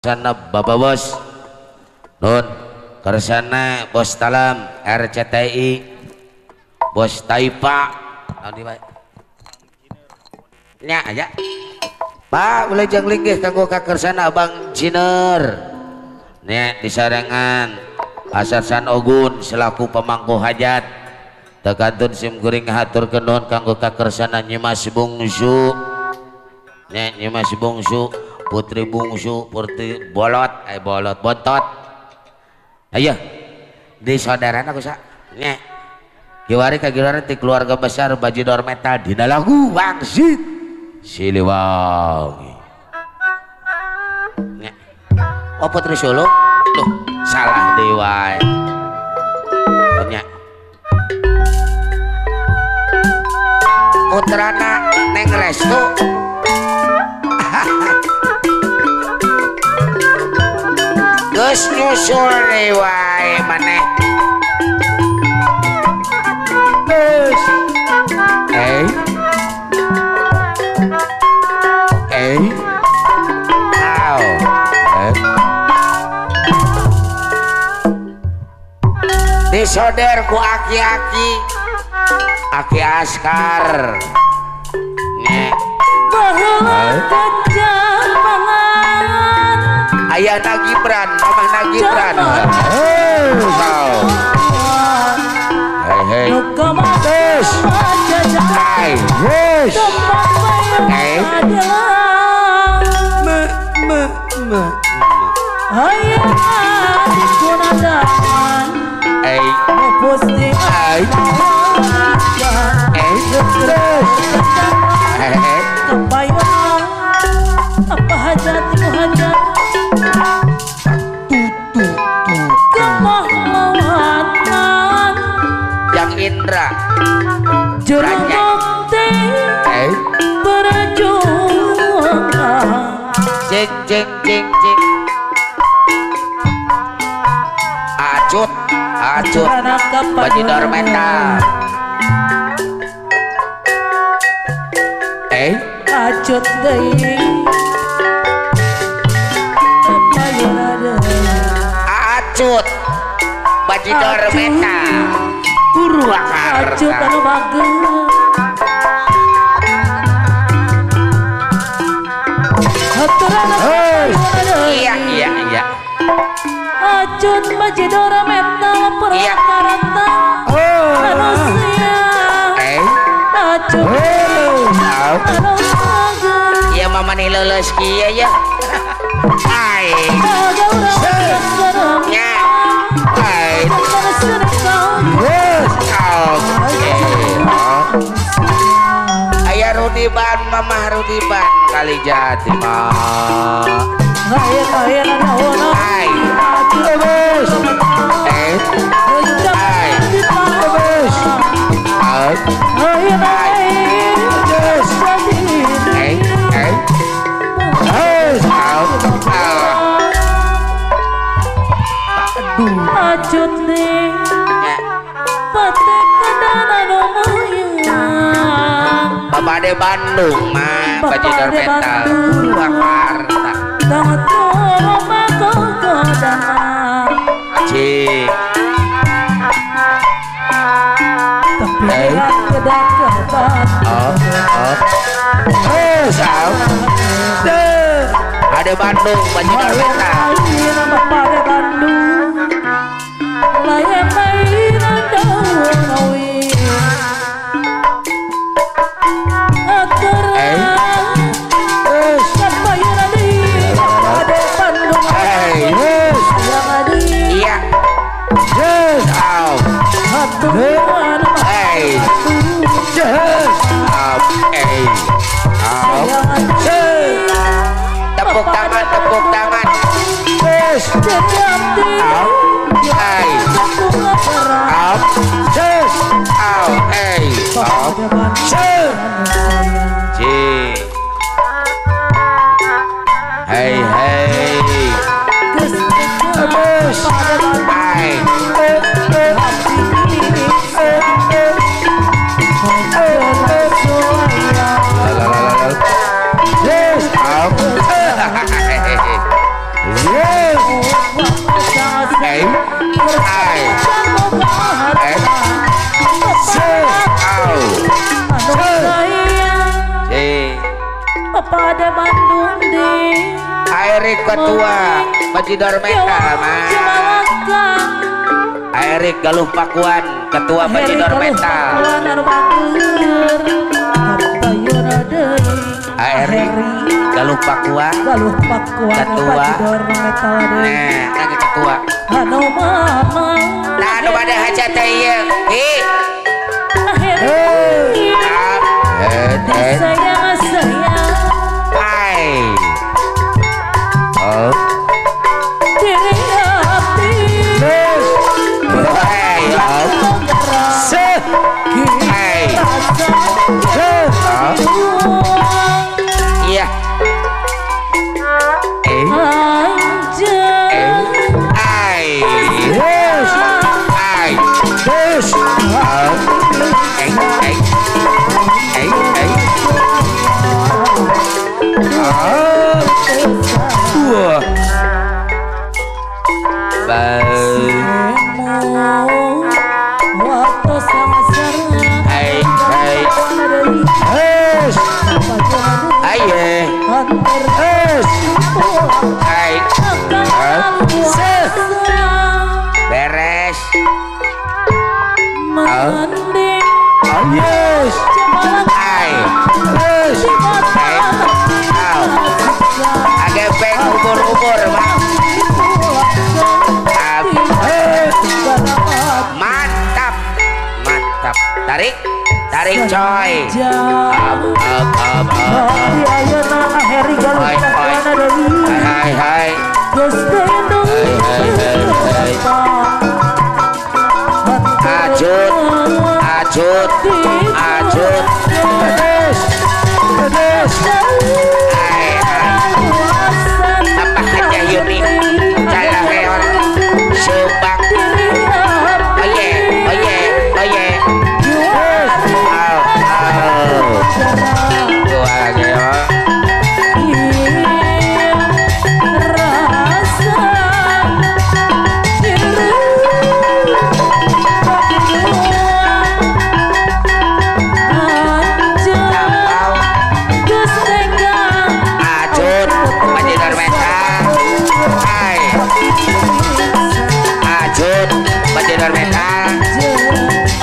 Sana Bapak Bos Nun kersana Bos Talam RCTI Bos Taipa nya aja Pak boleh jang linggih kanggo kakersana Abang Jiner nya disarengan Asarsan Ogun selaku pemangku hajat tekantun sim kuring hatur nuhun kanggo kakersana Nyimas Bungsu nya Nyimas Bungsu Putri Bungsu Putri Bolot bolot bontot ayo di saudarana aku sa nya kiwari kagiwari ti keluarga besar Bajidor Metal dina lagu Wangsit Siliwangi nya oh Putri Solo tuh salah dewa nya putrana Neng Restu geus nyusul deui wae maneh geus au disoder ku aki-aki aki askar nya ayah Gibran, mamah Gibran. Hei hei. Terus. Hai, yes. Hei. Me me me. Hey. Hai. Hey. Terus. Hei. Apa hajat ibu hajat yang Indra cing cing cing cing acut acut Bajidor Metal acut deui acut Bajidor Metal Purwakarta acut anu bageus iya iya iya acut Bajidor Metal Purwakarta manusia acut anu bageus iya mama nih leuleus kieu ya ai nya ai ayah Rudiban mamah Rudiban kali jati mah ai terus ai terus ai terus acut nih Bapak de Bandung mah Bajidor Metal Purwakarta cik ada Bandung Bajidor Metal Bapak de Bandung tepuk tangan, tepuk tangan. Hey hey. Eh ai eh pada Bandung di Erik ketua Bajidor Metal mah. Erik Galuh Pakuan ketua Bajidor Metal. Erik Galuh Pakuan ketua. Nah, kan ketua. Nah, anu bade hajat teh ieu. Hi. Hai. Oh. Iya. Ai. Ai. Beres. Yes. Ai. Agepeng ubur-ubur, Mak. Mantap. Mantap. Tarik. Tarik coy. Up up up up. Hai hai. Hai hai. Hai hai. Ajut, ajut, ajut. Apa aja Yuni? Salah heor. Subang. Oye, oye, oye. Au, au. Dua lagi ya.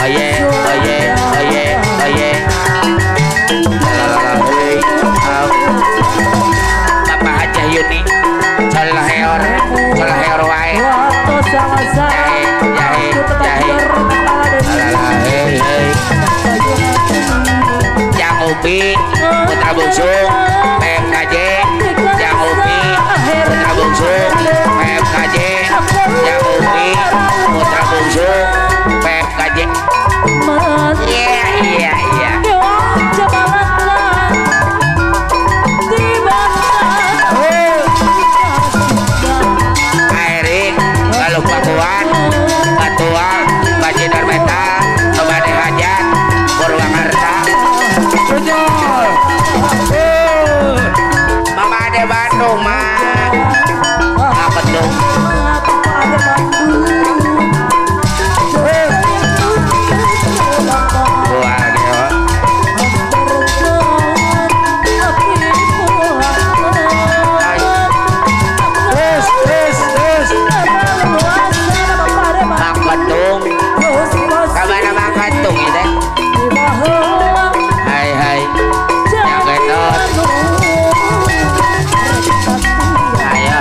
Oye, oye, oye, oye. Bapak Haji Yuni, salah heor wae. Jahe, jahe, jahe. Hei, hei. Jang Upi, Putra Bungsu, PMKJ. Jang Upi, Putra Bungsu, PMKJ. Jang Upi, Putra Bungsu, PMKJ. Iya, iya, iya. Erik, Galuh Pakuan, Ketua Bajidor Metal, Bade Hajat, Purwakarta. Mama ada Bandung, Mak. Apa tuh? Hai hai. Yang ketot. Ayo,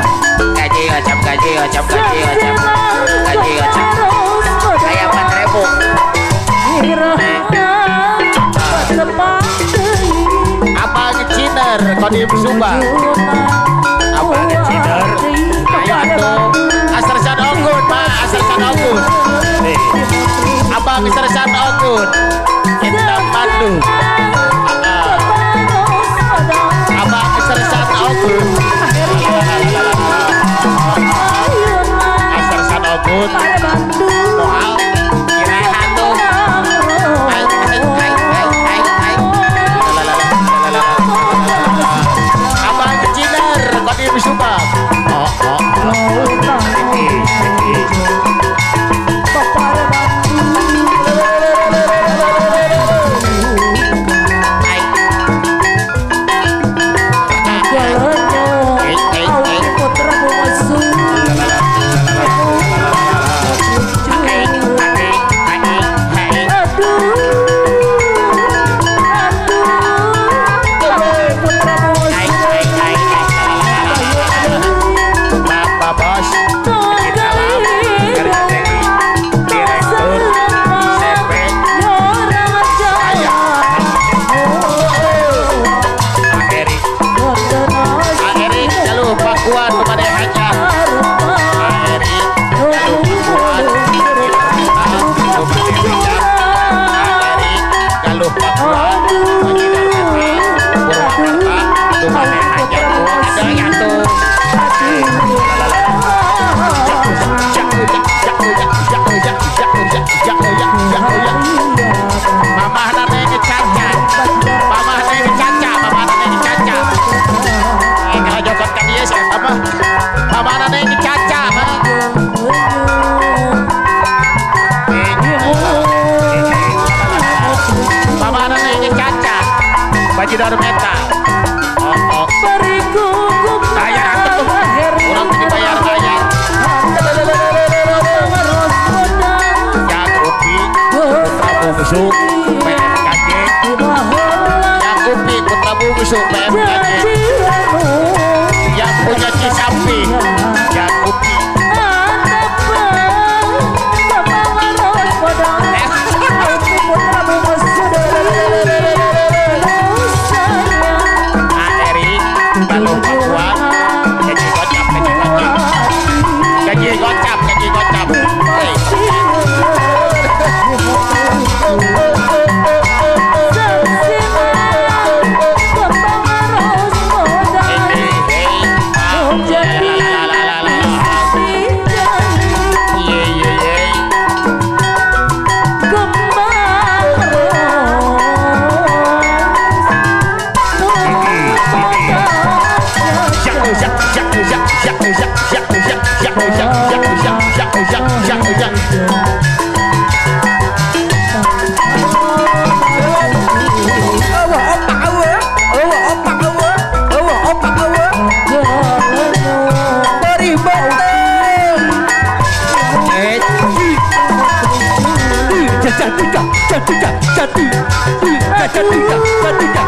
gaji gocap, gaji gocap, gaji gocap, gaji gocap. Kayak 4.000. Apa ngeciner Kodim Subang? Apa ngeciner? Ayo atuh. Asarsan Ogun, Pak, Asarsan Ogun. Abang Sersan Ogun, Intan Bandung. Abang Sersan Ogun, Sersan Ogun, Moal, kira atuh. Ai ai ai ai ai. Abang Ciner, Kodim Subang. Oh oh. satu tiga satu tiga satu tiga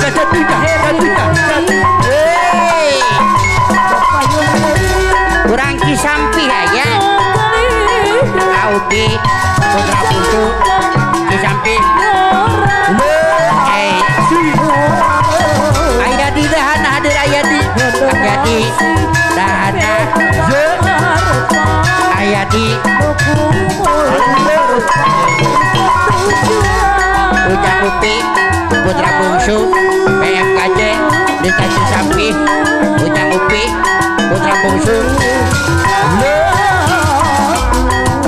satu tiga satu. Kurang Cisampi aya Aupi Putra Bungsu Cisampi. Aya di dahana hadir aya di aya di dahana aya di Ujang Upi Putra Bungsu PMKJ Desa Cisampi. Ujang Upi Putra Bungsu.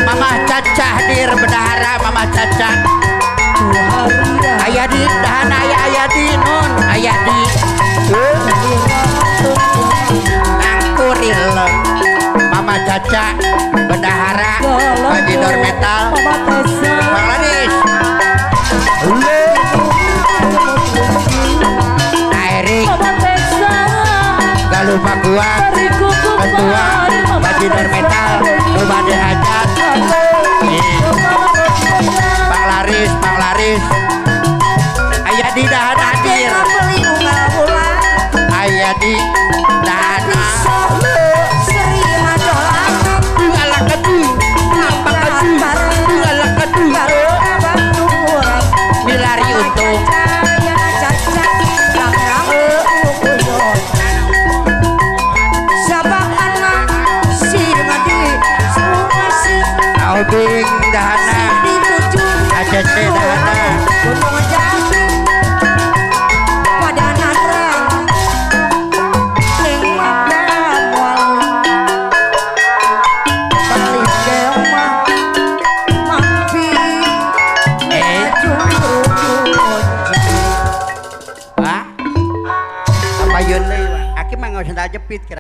Mama Caca hadir bendahara Mama Caca. Aya di dahana aya aya di nun aya di Angkuril Mama Caca bendahara Bajidor Metal Bang Laris. Erik Galuh Pakua Ketua Bajidor Metal nu bade hajat. Bang Laris, Bang Laris. Aya di dahana